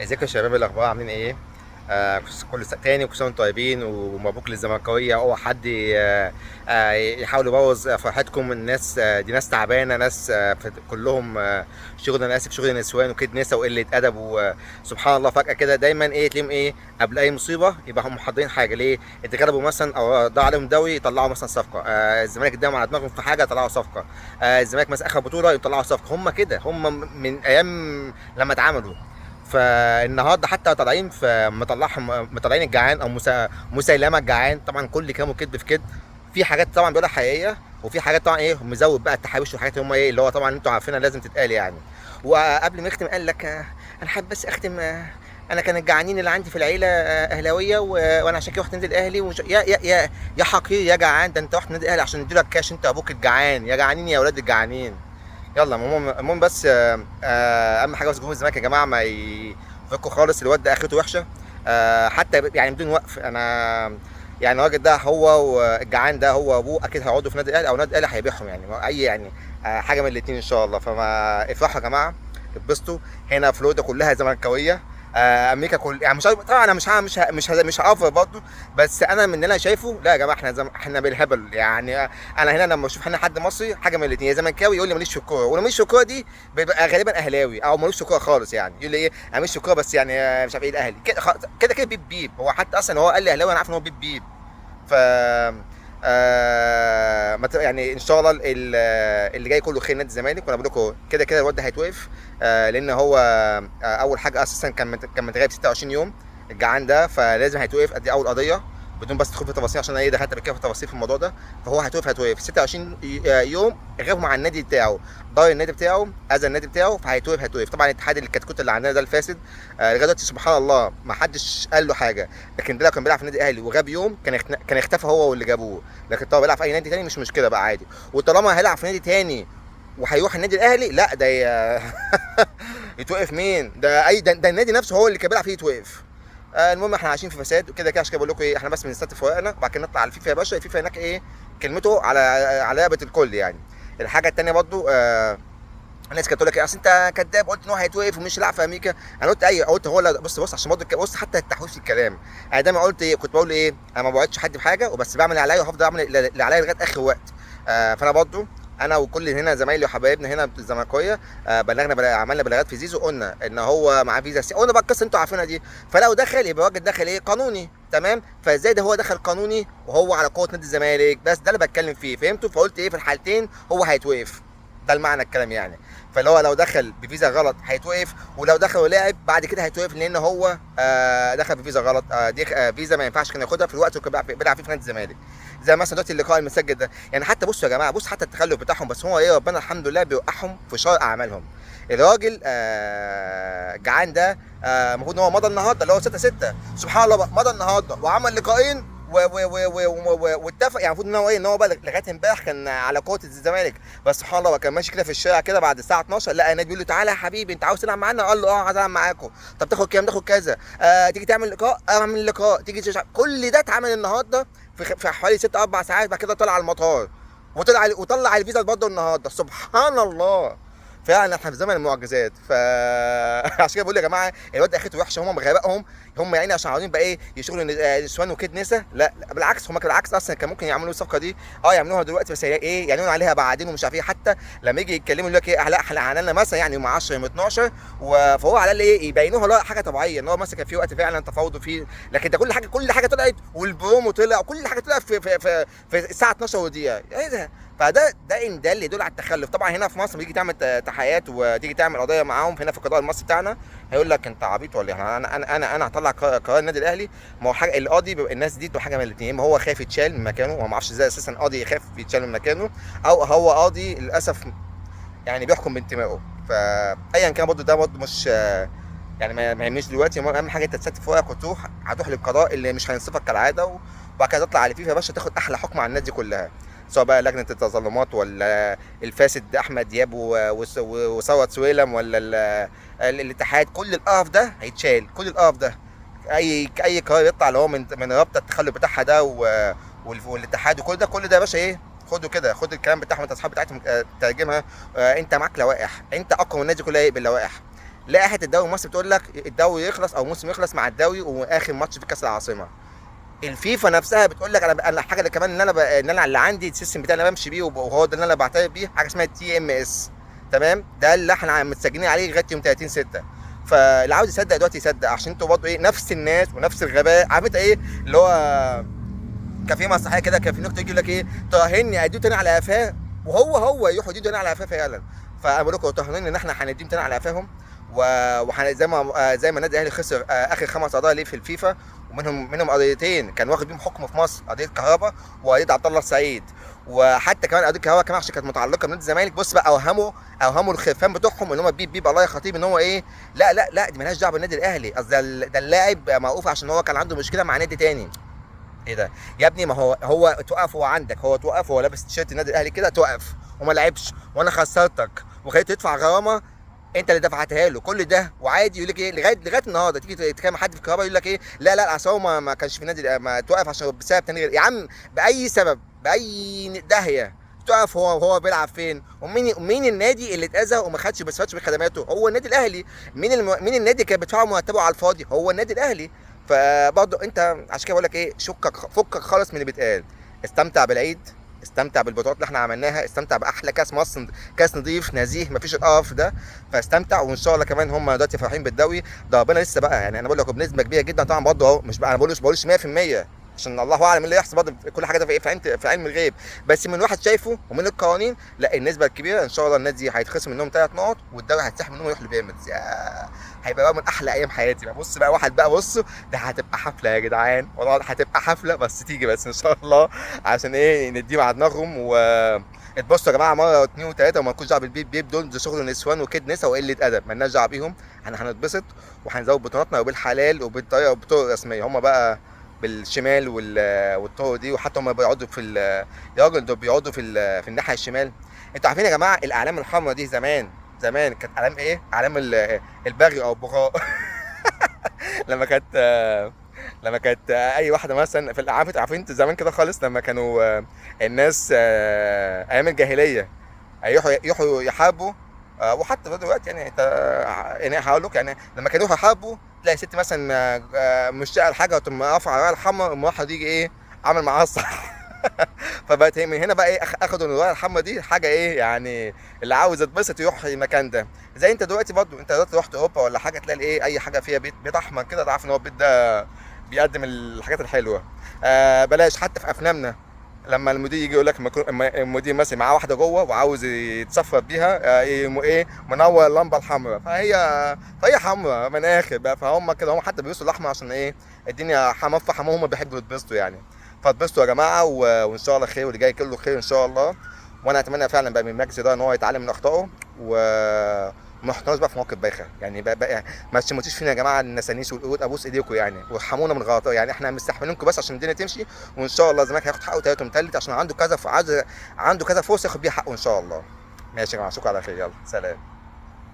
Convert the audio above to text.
ازيكم يا شباب؟ الاخبار عاملين ايه؟ كل سنة تاني وكل سنة وانتم طيبين، ومبروك للزملكاويه. اوعى حد يحاول يبوظ فرحتكم. الناس دي ناس تعبانة، ناس كلهم شغل، انا اسف، شغل نسوان وكيد نسا وقلة ادب. وسبحان الله فجاة كده دايما ايه تلاقيهم ايه قبل اي مصيبة يبقى هم محضرين حاجة. ليه؟ اتغلبوا مثلا او ضاع عليهم دوري يطلعوا مثلا صفقة، الزمالك اداهم على دماغهم في حاجة يطلعوا صفقة، الزمالك مثلا اخر بطوله يطلعوا صفقة. هم كده، هم من ايام لما اتعملوا. فالنهارده حتى طالعين في مطلعهم، مطلعين الجعان او مسيلمة الجعان. طبعا كل كلامه كذب في كذب. في حاجات طبعا بيقولها حقيقية، وفي حاجات طبعا ايه مزود بقى التحابيش والحاجات اللي هم ايه اللي هو طبعا انتوا عارفينها لازم تتقال يعني. وقبل ما يختم قال لك انا حابب بس اختم، انا كان الجعانين اللي عندي في العيلة اهلاويه، وانا عشان كده رحت نادي الاهلي يا يا يا يا حقير يا جعان، ده انت رحت نادي الاهلي عشان يدولك كاش، انت ابوك الجعان، يا جعانين يا اولاد الجعانين. يلا المهم بس اهم حاجة بس جمهور الزمالك يا جماعة ما يفكوا خالص، الواد ده اخرته وحشة، حتى يعني بدون وقف. انا يعني الراجل ده هو والجعان ده هو وابوه اكيد هيقعدوا في نادي الاهلي او نادي الاهلي هيبيعهم، يعني اي يعني حاجة من الاثنين ان شاء الله. فما افرحوا يا جماعة، اتبسطوا. هنا فلوريدا كلها زملكاويه، امريكا كل يعني مش عارف- طبعا انا مش ه- مش ه- مش ه- مش هافر برضه، بس انا من اللي انا شايفه لا يا جماعة احنا بالهبل يعني. انا هنا لما اشوف هنا حد مصري حاجة من الاثنين، يا زملكاوي يقول لي ماليش في الكورة، ولو ماليش في الكورة دي بيبقى غالبا اهلاوي او مالوش في الكورة خالص، يعني يقول لي ايه انا ماليش في الكورة بس يعني مش عارف ايه الاهلي كده كده كده بيب بيب. هو حتى اصلا هو قال لي اهلاوي، انا عارف ان هو بيب بيب. ف ما ت- يعني ان شاء الله اللي جاي كله خير نادي الزمالك. وانا بقول لكم كده كده الواد ده هيتوقف، لان هو اول حاجة اساسا كان متغيب 26 يوم الجعان ده، فلازم هيتوقف. ادي اول قضية بدون بس تدخل في تفاصيل عشان انا ايه دخلت قبل كده في تفاصيل في الموضوع ده. فهو هيتوقف 26 يوم غاب مع النادي بتاعه، ضايع النادي بتاعه، اذى النادي بتاعه، فهيتوقف هيتوقف. طبعا الاتحاد الكتكوت اللي عندنا ده الفاسد، لغاية دلوقتي سبحان الله ما حدش قال له حاجة. لكن ده لو كان بيلعب في النادي الاهلي وغاب يوم كان اختفى هو واللي جابوه. لكن طبعا بيلعب في اي نادي تاني مش مشكلة بقى عادي. وطالما هيلعب في نادي تاني وهيروح النادي الاهلي لا ده يتوقف مين ده؟ اي ده النادي نفسه هو اللي كان بيلعب فيه يتوقف. المهم احنا عايشين في فساد وكده كده، عشان كده بقول لكم ايه، احنا بس بنستف ورقنا وبعد كده نطلع على الفيفا يا باشا. الفيفا هناك ايه كلمته على لعبه الكل يعني. الحاجة الثانية برضو الناس كانت تقول لك ايه اصل انت كذاب، قلت ان هو هيتوقف ومش هيلعب في امريكا. انا قلت ايوه، قلت هو لا، بص عشان برضه بص حتى التحويش في الكلام. انا دايما قلت ايه، كنت بقول ايه، انا ما بوعدش حد بحاجة وبس بعمل اللي عليا وهفضل اعمل اللي عليا لغاية اخر وقت. فانا برضه انا وكل هنا زمايلي وحبايبنا هنا الزملكاويه، عملنا بلاغات في زيزو، قلنا ان هو معاه فيزا C، قلنا بقى القصة انتوا عارفينها دي. فلو دخل يبقى الراجل دخل ايه قانوني، تمام. فازاي ده هو دخل قانوني وهو على قوة نادي الزمالك؟ بس ده اللي بتكلم فيه، فهمتوا؟ فقلت ايه في الحالتين هو هيتوقف، ده المعنى الكلام يعني. فاللي هو لو دخل بفيزا غلط هيتوقف، ولو دخل ولعب بعد كده هيتوقف لان هو دخل بفيزا غلط. دي فيزا ما ينفعش كان ياخدها في الوقت اللي كان بيلعب فيه في نادي الزمالك. زي مثلا دلوقتي اللقاء المسجل ده يعني. حتى بصوا يا جماعة، بص حتى التخلف بتاعهم، بس هو ايه ربنا الحمد لله بيوقعهم في شر اعمالهم. الراجل جعان ده، المفروض ان هو مضى النهارده اللي هو 6/6، سبحان الله بقى مضى النهارده وعمل لقاءين واتفق يعني. المفروض ان هو ايه، ان هو بقى لغاية امبارح كان على قوة الزمالك، بس سبحان الله بقى كان ماشي كده في الشارع كده بعد الساعة 12 لقى نادي بيقول له تعالى يا حبيبي انت عاوز تلعب معانا؟ قال له عايز العب معاكم. طب تاخد كام؟ تاخد كذا. تيجي تعمل لقاء؟ اعمل لقاء. تيجي كل ده اتعمل النهارده في حوالي 6 4 ساعات. بعد كده طلع على المطار وطلع الفيزا برضه النهارده. سبحان الله فعلا احنا في زمن المعجزات. ف عشان كده بقول يا جماعة الواد اخرته وحشة، هم بغبائهم هم يعني عشان عاوزين بقى ايه يشغلوا نسوان وكيد نسا. لا، لا بالعكس، هم بالعكس اصلا كان ممكن يعملوا الصفقة دي، يعملوها دلوقتي بس هي ايه يعلنوا عليها بعدين ومش عارف ايه. حتى لما يجي يتكلموا يقول لك ايه لا احنا اعلنا مثلا يعني يوم 10 يوم 12، فهو على الاقل ايه يبينوها لا حاجة طبيعية ان هو مثلا كان في وقت فعلا تفاوضوا فيه. لكن ده كل حاجة طلعت، والبرومو طلع وكل حاجة طلعت في الساعة 12 ودقيقة، ايه ده؟ فده ده ان ده اللي يدل على التخلف. طبعا هنا في مصر بيجي تعمل تحقيقات وتيجي تعمل قضية معاهم هنا في القضاء المصري بتاعنا، هيقول لك انت عبيط ولا ايه؟ انا هطلع قرار النادي الاهلي. ما هو حاجة القاضي بيبقى الناس دي بتبقى حاجة من الاثنين، ما هو خايف يتشال من مكانه، وما اعرفش ازاي اساسا قاضي يخاف يتشال من مكانه، او هو قاضي للاسف يعني بيحكم بانتمائه. فايا كان برضه ده برضه مش يعني ما يهمنيش دلوقتي. المهم اهم حاجة انت تستف ورقك وتروح، هتروح للقضاء اللي مش هينصفك كالعادة، وبعد كده تطلع على فيفا يا باشا تاخد احلى حكم على الناس دي كلها، سواء بقى لجنة التظلمات ولا الفاسد احمد دياب وثروت سويلم ولا الاتحاد. كل القرف ده هيتشال، كل القرف ده اي قرار يطلع اللي هو من رابطه التخلف بتاعها ده والاتحاد وكل ده، كل ده يا باشا ايه خده كده، خد الكلام بتاعهم انت اصحاب بتاعتهم، ترجمها. انت معاك لوائح، انت اقوى من الناس دي كلها ايه باللوائح. لائحة الدوري المصري بتقول لك الدوري يخلص او الموسم يخلص مع الدوري واخر ماتش في كاس العاصمة. الفيفا نفسها بتقول لك انا الحاجة اللي كمان ان انا اللي عندي ال system بتاعي اللي انا بمشي بيه، وهو ده اللي انا بعترف بيه، حاجة اسمها TMS، تمام؟ ده اللي احنا متسجلين عليه لغاية يوم 30/6. فاللي عاوز يصدق دلوقتي يصدق، عشان انتوا برضه ايه نفس الناس ونفس الغباء. عارف انت ايه اللي هو كان في مسرحية كده، كان في نكتة يجي يقول لك ايه، تراهني اديه تاني على قفاه، وهو يروح يديه تاني على قفاه فعلا. فانا بقول لكم تراهنوني ان احنا هنديهم تاني على قفاهم، زي ما النادي الاهلي خسر اخر 5 قضايا ليه في الفيفا، ومنهم قضيتين كان واخد بيهم حكم في مصر، قضية كهربا وقضية عبد الله السعيد، وحتى كمان قضية كهربا كمان عشان كانت متعلقه بنادي الزمالك. بص بقى اوهموا الخرفان بتوعهم ان هم بيب بيب الله يا خطيب، ان هو ايه، لا لا لا دي مالهاش دعوه بالنادي الاهلي، قصدي ده اللاعب موقوف عشان هو كان عنده مشكلة مع نادي تاني. ايه ده يا ابني؟ ما هو توقف، هو عندك، هو توقف، هو لابس تيشيرت النادي الاهلي كده توقف وما لعبش، وانا خسرتك وخليته يدفع غرامة انت اللي دفعتها له، كل ده وعادي. يقول لك ايه لغاية النهارده تيجي تكلم حد في الكهرباء يقول لك ايه، لا لا اصل هو ما كانش في النادي، ما توقف عشان بسبب تاني غير. يا عم باي سبب، باي داهية تقف، هو بيلعب فين؟ ومين النادي اللي اتاذى وما خدش بس فادش بخدماته؟ هو النادي الاهلي. مين النادي اللي كان بيدفعه مرتبه على الفاضي؟ هو النادي الاهلي. فبرضه انت عشان كده بقول لك ايه، فكك خالص من اللي بيتقال، استمتع بالعيد، استمتع بالبطولات اللي احنا عملناها، استمتع باحلى كاس مصر، كاس نظيف نزيه مفيش القرف ده، فاستمتع. وان شاء الله كمان هم دلوقتي فرحين بالدوري ده، ربنا لسه بقى يعني انا بقول لكم بنسبة كبيرة جدا طبعا برضه اهو، مش بقى انا بقولش 100% عشان الله اعلم اللي يحصل برضه، كل حاجة ده في علم الغيب، بس من واحد شايفه ومن القوانين لا النسبة الكبيرة ان شاء الله النادي هيتخصم منهم 3 نقط والدوري هيتسحب منهم ويروح لبيراميدز. هيبقى بقى من احلى ايام حياتي بقى. بص بقى واحد بقى، بص ده هتبقى حفلة يا جدعان، والله هتبقى حفلة، بس تيجي بس ان شاء الله عشان ايه نديهم على دماغهم. و اتبصوا يا جماعة مرة واثنين وثلاثة، وما لكوش دعوه بالبيب بيب دول، ده شغل نسوان وكد نسا وقلة ادب، مالناش دعوه بيهم، احنا هنتبسط وهنزود بطولاتنا وبالحلال وبالطريقه وبالطرق الرسمية. هم بقى بالشمال والطرق دي، وحتى هم بيقعدوا في يا راجل دول بيقعدوا في الناحية الشمال. انتوا عارفين يا جماعة الاعلام الحمراء دي زمان زمان كانت اعلام ايه؟ اعلام البغي او البغاء. لما كانت اي واحدة مثلا في عارفين انتوا زمان كده خالص، لما كانوا الناس ايام الجاهلية يروحوا يحاربوا، وحتى دلوقتي يعني انت يعني هقول لك يعني لما كانوا يروحوا يحاربوا تلاقي ست مثلا مشتاقة لحاجة وتقوم رافعه الراية الحمراء، وأم واحد يجي ايه عامل معاها الصح. فبقت هي من هنا بقى ايه اخدوا الراية الحمراء دي حاجة ايه يعني، اللي عاوز يتبسط يروح المكان ده. زي انت دلوقتي برضه، انت دلوقتي رحت اوروبا ولا حاجة تلاقي ايه اي حاجة فيها بيت احمر كده، تعرف ان هو البيت ده بيقدم الحاجات الحلوة. بلاش حتى في افلامنا لما المدير يجي يقول لك المدير مثلا معاه واحدة جوه وعاوز يتسفر بيها، ايه منور اللمبة الحمراء، فهي حمراء من الاخر بقى. فهم كده هم حتى بيبصوا الاحمر عشان ايه الدنيا حمام فحمام، هم بيحبوا يتبسطوا يعني. فاتبسطوا يا جماعة، وان شاء الله خير، واللي جاي كله خير ان شاء الله. وانا اتمنى فعلا بقى من مجلس الادارة ان هو يتعلم من اخطائه وما يحطناش بقى في مواقف بايخة يعني. بقى ما تشمتوش فينا يا جماعة النسانيس والقرود، ابوس ايديكم يعني، وارحمونا من غلطات يعني، احنا مستحملينكم بس عشان الدنيا تمشي. وان شاء الله الزمالك هياخد حقه تالت ومتلت، عشان عنده كذا فرصة ياخد بيها حقه ان شاء الله. ماشي يا جماعة، اشوفكم على خير، يلا سلام.